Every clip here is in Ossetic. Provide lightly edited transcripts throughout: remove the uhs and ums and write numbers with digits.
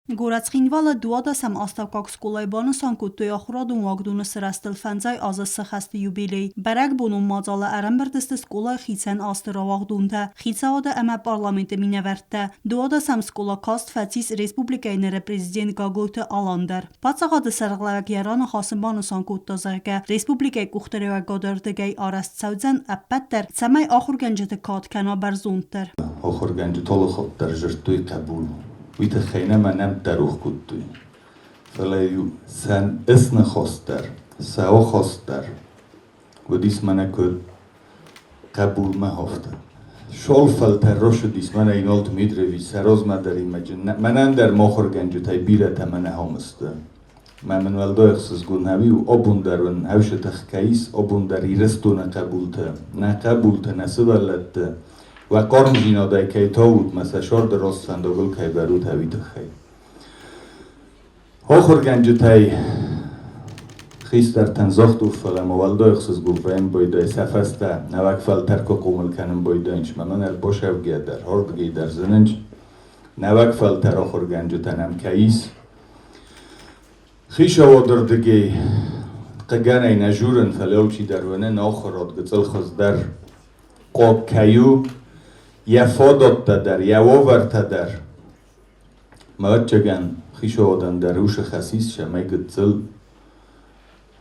Горӕт Цхинвалы 12-ӕм астӕуккаг скъолайы банысан кодтой ахуырадон уагдоны сырӕзтыл фӕндзай азы сыхӕсты юбилей. Бӕрӕгбонон мадзалы ӕрӕмбырд сты скъолайы хицӕн азты рауагъдонтӕ, хицауады ӕмӕ парламенты минӕвӕрттӕ. 12-ӕм скъола каст фӕцис республикӕйы ныры президент Гаглойты Алан дӕр. Паддзахады сӕргълӕууӕг йӕ раныхасы банысан кодта, зӕгъгӕ, республикӕйы къухдариуӕгады ӕрдыгӕй арӕзт цӕудзӕн ӕппӕт дӕр, цӕмӕй ахуыргӕнджыты кад кӕна бӕрзонддӕр. Ахуыргӕнджытӕ алыхатт дӕр зыдтой хъӕбул. Уый тыххӕй нӕ мӕ нӕмттӕ рох кодтой. Фӕлӕ-иу сӕ ысныхас дӕр, сӕ ахаст дӕр уыдис мӕнӕ куыд хъӕбулмӕ афтӕ. Шол фӕлтӕр росыдис мӕнӕ Инал Дмитриевич сӕ размӕ дӕр имӕджы. Мӕнӕн дӕр ма ахуыргӕнджытӕй бирӕтӕ мӕнӕ ахӕм сты. Мӕ мын уӕлдай ӕхсызгон нӕ у, абон дӕр уын ӕвсы тых кӕй ис, абон дӕр Ирыстоны хъӕбултӕ, нӕ хъӕбултӕ, нӕ сывӕллӕтты уӕ хъармдзинадӕй кӕй таут, мӕ сӕ сӕрды раст фӕндагыл кӕй бӕрут, уый тыххӕй. Ахуыргӕнджытӕй хистӕртӕн загътон, фӕлӕ ма уӕлдай ӕхсызгон вӕййын байдайы сӕ фӕстӕ нӕуӕг фӕлтӕр куы хъомыл кӕнын байдайынц, мӕ мӕн ӕрбасӕвгӕ дӕр, ардыгӕй дӕр зынынц, нӕуӕг фӕлтӕр ахуыргӕнджытӕ нӕм кӕй ис. Хицауады рдыгӕй хъыгӕнӕй нӕ журын, фӕлӕ алчидӕр уыны, нӕ ахуырад гыццыл хуыздӕр хъуаг кӕй у, йӕ фадӕттӕ дӕр, йӕ уавӕртӕ дӕр. Мӕрдджыгӕн хицауадӕн дӕр усы хӕс ис, цӕмӕй гыццыл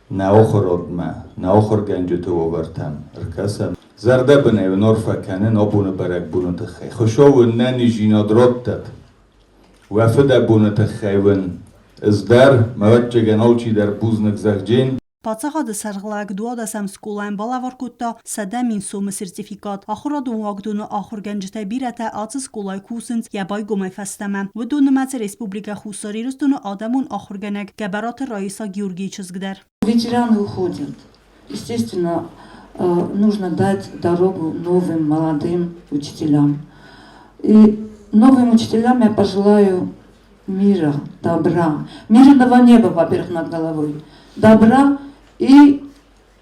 нӕ ахуырадмӕ, нӕ ахуыргӕнджыты уавӕртӕм ӕркӕсӕм. Зӕрдӕбынӕй уын арфӕ кӕнын абоны бӕрӕгбоны тыххӕй. Хуыцау уын нӕниздзинад раттӕд! Уӕ фыдӕбоны тыххӕй уын ӕз дӕр, мӕрдджыгӕн алчидӕр бузныг зӕгъджен. Паддзахады сӕргълӕууӕг 12-ӕм скъолайӕн балӕвар кодта 100 000 сомы сертификат. Ахуырадон уагдоны ахуыргӕнджытӕй бирӕтӕ ацы скъолайы кусынц йӕ байгомӕй фӕстӕмӕ. Уыдон нымӕцы Республикӕ Хуссар Ирыстоны адӕмон ахуыргӕнӕг Гӕбӕраты Раиса Георгийы чызг дӕр. Ветераны уходят. Естественно, нужно дать дорогу новым молодым учителям. И новым учителям я пожелаю мира, добра, мирного неба, во-первых, над головой, добра и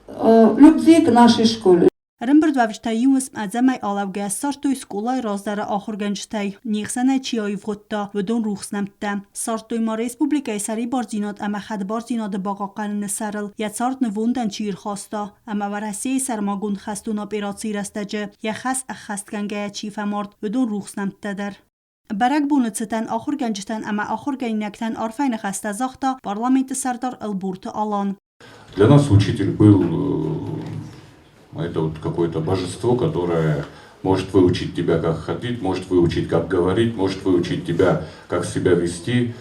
любви к нашей школе. Ӕрӕмбырдуӕвджытӕ иу уысм ӕдзӕмӕй алӕугӕ ссардтой скъолайы раздӕры ахуыргӕнджытӕй, не хсӕнӕй чи аивгъуыдта, уыдон рухс нӕмттӕ. Ссардтой ма республикӕйы сӕрибардзинад ӕмӕ хӕдбардзинады бахъахъхъӕныны сӕрыл йӕ цард нывондӕн чи ӕрхаста ӕмӕ Уӕрӕсейы сӕрмагонд хӕстон операцийы рӕстӕджы йӕ хӕс ӕххӕстгӕнгӕйӕ чи фӕмард, уыдон рухс нӕмттӕ дӕр. Бӕрӕгбоны цытӕн ахуыргӕнджытӕн ӕмӕ ахуыргӕнинӕгтӕн арфӕйы ныхӕстӕ загъта парламенты сӕрдар Ӕлборты Алан. Для нас учитель был это вот какое-то божество, которое может выучить тебя, как ходить, может выучить, как говорить, может выучить тебя, как себя вести.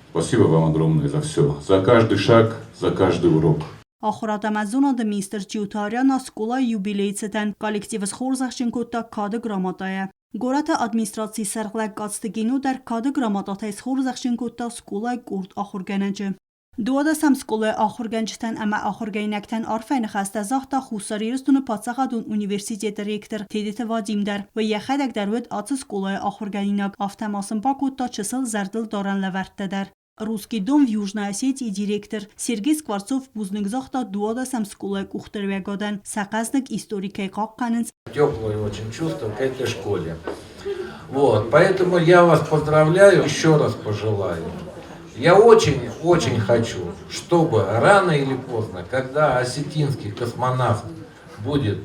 Спасибо вам огромное за все, за каждый шаг, за каждый урок. Ахуырад ӕмӕ зонады министр Джиоты Ариана скъолайы юбилейы цытӕн коллективы схорзӕхджын кодта кады грамотӕйӕ. Горӕты администрацийы сӕргълӕг Къадзты Гино дӕр кады грамотатӕй схорзӕхджын кодта скъолайы къорд ахуыргӕнӕджы. 12-ӕм скъолайы ахуыргӕнджытӕн ӕмӕ ахуыргӕнинӕгтӕн арфӕйы ныхӕстӕ загъта Хуссар Ирыстоны паддзахадон университеты ректор Тедеты Вадим дӕр. Уый йӕхӕдӕг дӕр уыд ацы скъолайы ахуыргӕнинаг, афтӕ ма сын бакодта чысыл зӕрдылдарӕн лӕвӕрттӕ дӕр. Русский дом в Южной Осетии директор Сергей Скворцов бузныг загъта 12-ӕм скъолайы къухдариуӕгадӕн сӕ хъӕздыг истори кӕй хъахъхъӕнынц. Теплое очень чувство к этой школе. Вот, поэтому я вас поздравляю, еще раз пожелаю. Я очень-очень хочу, чтобы рано или поздно, когда осетинский космонавт будет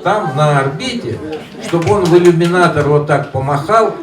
там, на орбите, чтобы он в иллюминатор вот так помахал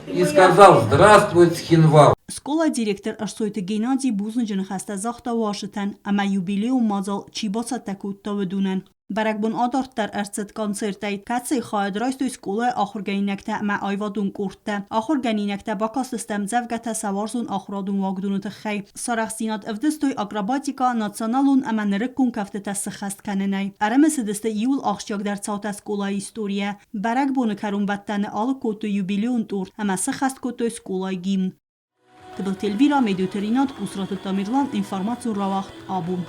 и сказал «Здравствуй, Цхинвал». Скъолайы директор Ӕрсойты Геннадий бузныджы ныхӕстӕ загъта уазджытӕн ӕмӕ юбилейон мадзал чи бацӕттӕ кодта, уыдонӕн. Бӕрӕгбон адарддӕр ӕрцыд концертӕй, кӕцыйы хайад райстой скъолайы ахуыргӕнинӕгтӕ ӕмӕ аивадон къордтӕ. Ахуыргӕнинӕгтӕ бакастысты ӕмдзӕвгӕтӕ сӕ уарзон ахуырадон уагдоны тыххӕй. Сарӕхстдзинад ӕвдыстой акробатикӕ, националон ӕмӕ нырыккон кӕфтытӕ сыххӕст кӕнынӕй. Ӕрымысыдысты иууыл ахсджиагдӕр цаутӕ скъолайы историйӕ. Бӕрӕгбоны кӕронбӕттӕны алыг кодтой юбилейон торт ӕмӕ сыххӕст кодтой скъолайы гимн. Тыбылты Эльвира, Медиуты Ринат, Къусраты Тамерлан, информацион рауагъд абон.